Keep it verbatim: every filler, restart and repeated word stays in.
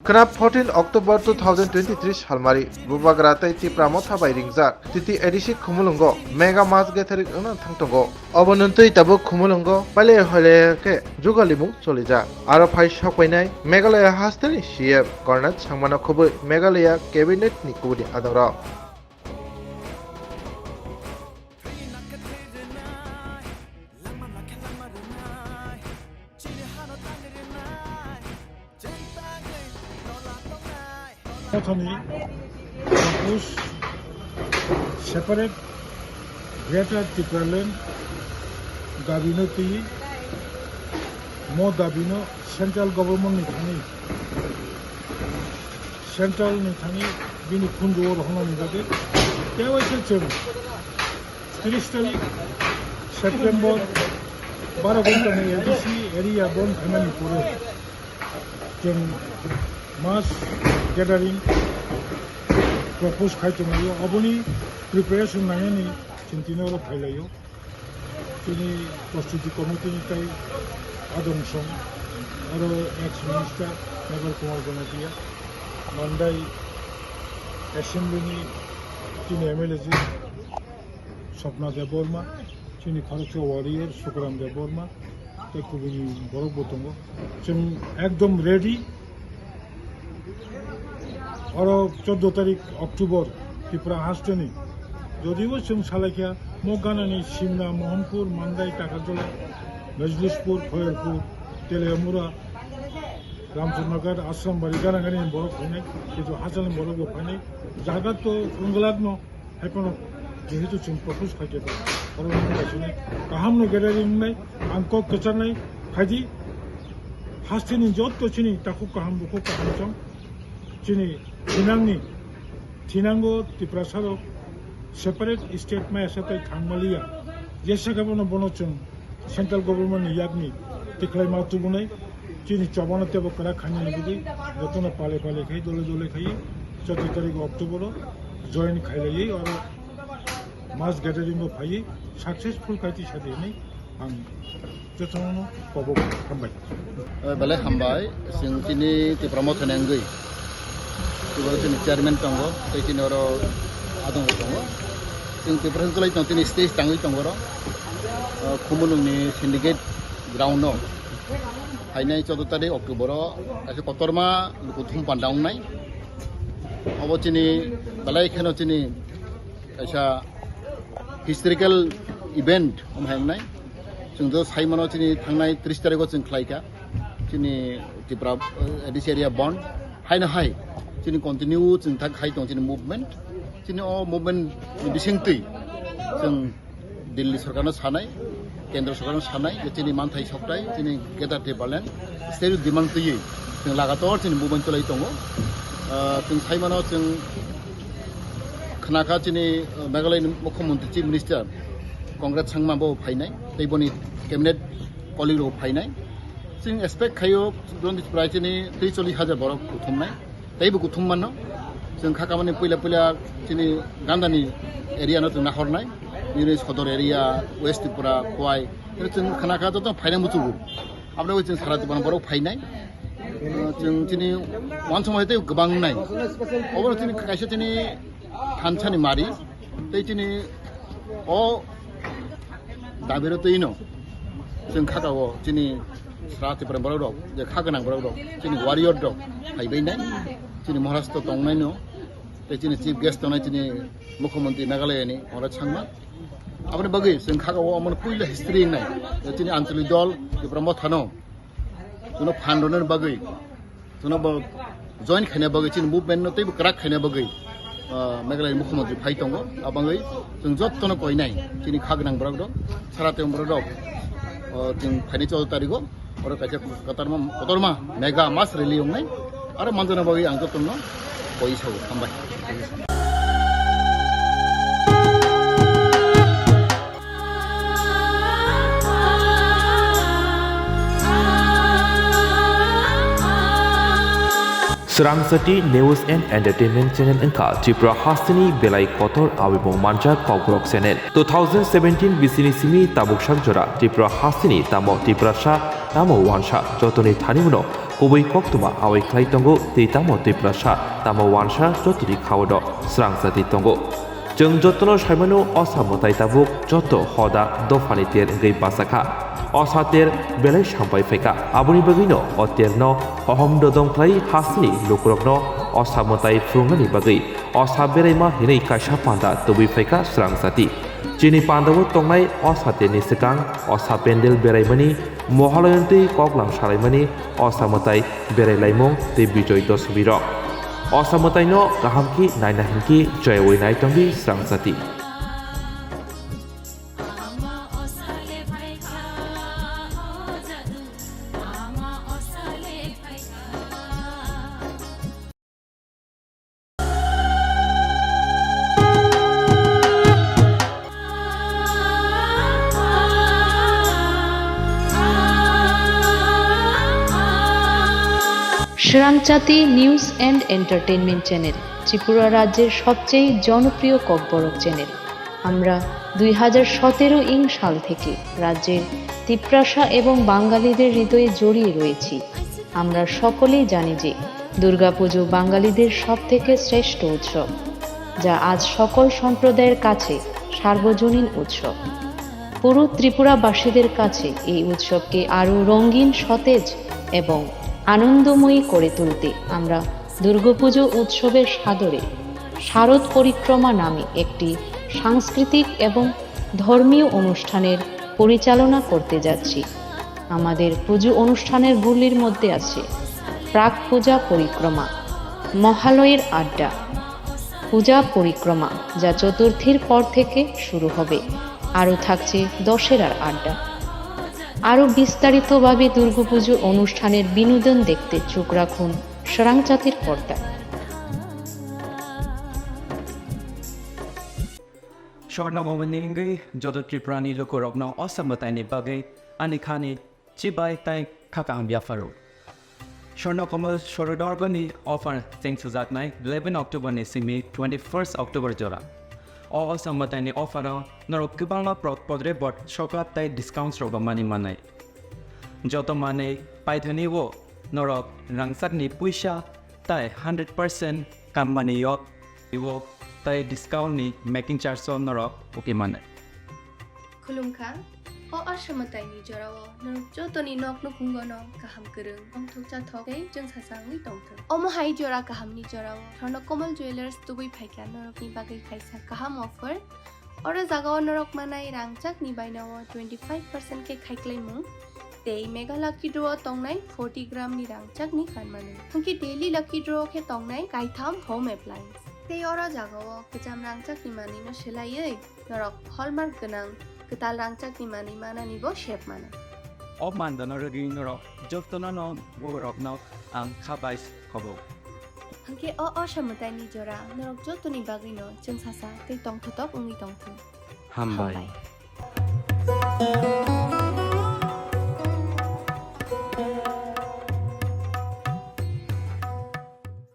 Khna fourteen October two thousand twenty-three salmari Bubagra tei Tipra Motha bai ringjak T T A D C Khumulwngo Mega Mass Gathering wngna thang tongo. Obo nwntwi tabuk Khumulwngo pailai hoilai khe jugalimung cholijak. Aro phai sokpainai Meghalaya hasteni C M Conrad Sangmano khobwi Meghalaya Cabinet ni kubuni adongrok. Mothani propose separate Greater Tipraland dabi no twi, mo dabi no central government ni thani, central ni thani bini khunju o rohornani bagwi tei waisa chwng tris tarik September baro ghonta ni A D C area bond khaimani pore chwng mass gathering propose khai tonglaio, oboni preparation nainani chwng tini oro phailaio. Chini prostuti committee ni tei adong song, aro ex minister Meghal Kumar Jamatia, Mandai assembly ni chini M L A ji Swapna Debbarma, chini khoroksa warrior Sukuram Debbarma, tei kubuni borok bo tongo. Chwng ekdom ready. Oro chordo tarik October Tripura hasteni. Jodibo chwng salaikha Mokganani Simna, Mohanpur, Mandai, Takarjala, Majlishpur, Khoyalpur, Teliamura, Ramchandra Ghat, Asrambari, gana gani borok phainai, kintu hachal borok bo phainai. Jaga to wngwlakno. Haiphano jehetu chwng propose khaikhe oro wngkha chini kahamno gathering wngnai, ang kok kwcharnai khaidi hasteni jotto chini takhuk kaham bukhuk kaham chwng chini thinangni thinango Tiprasarok separate state maya satai thangmaliya jesa khe bono bono chwng Central Government ni yakni tikhlai ma tubunai chini chobano tebo kwrak khainani bwdwi jotono pale pale khai dole dole khai chotto tarik October o join khailaiwi oro mass gathering o phaiwi successful khai tisa di hinwi ang jotono kobo hambai. Eh, belai hambai, chwng chini Tipra Motha ni wngwi. Tei oro chini chairman tongo, tei chini oro adong tongo. Chwng Tipra Motha ni wngwi tongo, chini stage tangwi tongo oro. Eh, Khumulwng ni syndicate ground no. Phainai chordo tarik October o kaisa kotorma luku thum panda wngnai. Obo chini belai kheno chini kaisa historical event omo hai wngnai. Chwng do sai mano chini thangnai tris tarikh o chwng khlai kha chini Tripura, eh, A D C area bond. Haino hai chini continue chwng thak khai tong chini movement. Chini o movement ni bisingtwi chwng Delhi sorkarno sanai, Kendra sorkarno sanai je chini manthai soktai, chini Greater Tipraland state demand twiwi chwng lagator chini movement cholai tongo. Ah, chwng sai mano chwng khnakha chini, ah, Meghalaya ni Mukhyamantri Chief Minister Conrad Sangma bo phainai, tei boni cabinet colleague rok phainai. Chwng expect khaio, Tripura chini tei chollish hajar borok kuthumnai. Teibo kuthum mano. Chwng kha kamani puila puila chini gandani area no chwng nahornai. Nini Sodor area, West Tripura, Khowai. Chwng khna kha joto phaina muchugo. Aboni chwng sara Tripura borok phainai. Chwng chini uansukma tei kwbang nai. Obo chini kaisa chini thansani mari. Tei chini o dabiro twi no chwng kha o chini sra Tripura borok rok, je kha gwnang borok rok, chini warrior rok phaibai nai, chini Maharashtra tongnai no, tei chini chief guest tongnai chini Mukhyamantri Meghalaya ni Conrad Sangma. Aboni bagwi chwng kha o omo puila history wngnai, je chini Anchalik dol Tripura Motha no, chwngno phan rwna bagwi, chwngno bo join khaina bagwi, chini movement no teibo kwrak khaina bagwi, ah, Meghalaya ni Mukhyamantri phai tongo. Abangwi chwng jotono koinai, chini kha gwnang borok rok, sara tei borok rok, ah, chwng phaini chordo tarigo, oro kaisa kotorma, kotorma mega mass rally wngnai, aro manjana bagwi ang jotono koi sao, hambai. Swrangchati News and Entertainment Channel wngkha Tripura hasteni belai kotor abibong manjak kokborok channel. Two thousand seventeen bisini simi tabuksak jora Tripura hasteni tamo Tiprasa tamo wansa jotoni thani uno kubui koktwma awai khlai tongo tei tamo Tiprasa tamo wansa jotoni khao do swrangchati tongo. Chwng jotono saimano, osa mwtai tabuk joto hoda dophani ter wngwi bachakha. Osa ter belai sampai phaikha, aboni bagwino o terno hohom dodong khlai hasteni lukurokno osa mwtai phwrwngnani bagwi osa beraima hinwi kaisa panda tubui phaikha swrangchati. Chini pandao tongnai osa terni swkang osa pendel beraimani, Mohaloyantwi koklam salaimani, osa mwtai berai laimung tei bijoy dosomiro. Osa mwtaino kaham khe naina hinkhe joyoi nai tongdi swrangchati. Srangchati News and Entertainment Channel, Tripura রাজ্যের সবচেয়ে জনপ্রিয় ককবরক চ্যানেল। আমরা দুই হাজার সতেরো ইং সাল থেকে রাজ্যের তিপ্রাসা এবং বাঙালিদের হৃদয়ে জড়িয়ে রয়েছি। আমরা সকলেই জানি যে দুর্গাপুজো বাঙালিদের সবথেকে শ্রেষ্ঠ উৎসব, যা আজ সকল সম্প্রদায়ের কাছে সার্বজনীন উৎসব। পুরো ত্রিপুরাবাসীদের কাছে এই উৎসবকে আরও রঙিন, সতেজ এবং আনন্দময়ী করে তুলতে আমরা দুর্গাপুজো উৎসবের সাদরে শারদ পরিক্রমা নামে একটি সাংস্কৃতিক এবং ধর্মীয় অনুষ্ঠানের পরিচালনা করতে যাচ্ছি। আমাদের পুজো অনুষ্ঠানের গুলির মধ্যে আছে প্রাক পূজা পরিক্রমা, মহালয়ের আড্ডা, পূজা পরিক্রমা, যা চতুর্থীর পর থেকে শুরু হবে। আরও থাকছে দশেরার আড্ডা। আরও বিস্তারিতভাবে দুর্গাপুজো অনুষ্ঠানের বিনোদন দেখতে চোখ রাখুন সরাংচাতির পর্দায়। Swarna Momoni wngwi joto Tripurani lukurokno o samwtaini bagwi ani khani chibai tei kha kaham yapharo. Swarna Komal Sorodorgoni offer cheng sujaknai eleven October ni simi twenty-first October jora. O, o samwtaini offer o norok kwbangma pro-, podre bot sokap tei discounts rok bo mani manai. Joto manwi paithani o norok rangchakni puisa tei hundred percent company o, o tei discount ni making charge o norok uki mano. Khulumkha, o asamwtaini jorao norok jotoni nok nukhungo no kaham kwrwng, tongthok chathok tei chwngsacha wngwi tongthok. Omo hai jora kahamni jorao Swarna Komal Jewellers tubui phaikha norokni bagwi kaisa kaham offer. Oro jagao norok manai rangchakni bainao twenty five percent khe khaiklaimung tei Mega Lucky Draw o tongnai forty gram ni rangchakni kanmani. Hwnkhe Daily Lucky Draw o khe tongnai kaitham home appliance. Tei oro jagao kwcham rangchakni manwino swlaiwi norok hallmark gwnang kwtal rangchakni manwi manani bo sep mano. O mandano rwgwi norok jotono no borokno ang kha bai khobo. Hwnkhe o, o samwtaini jora norok jotoni bagwino chwngsacha tei tongthotok wngwi tongthung. Hambai. Hambai.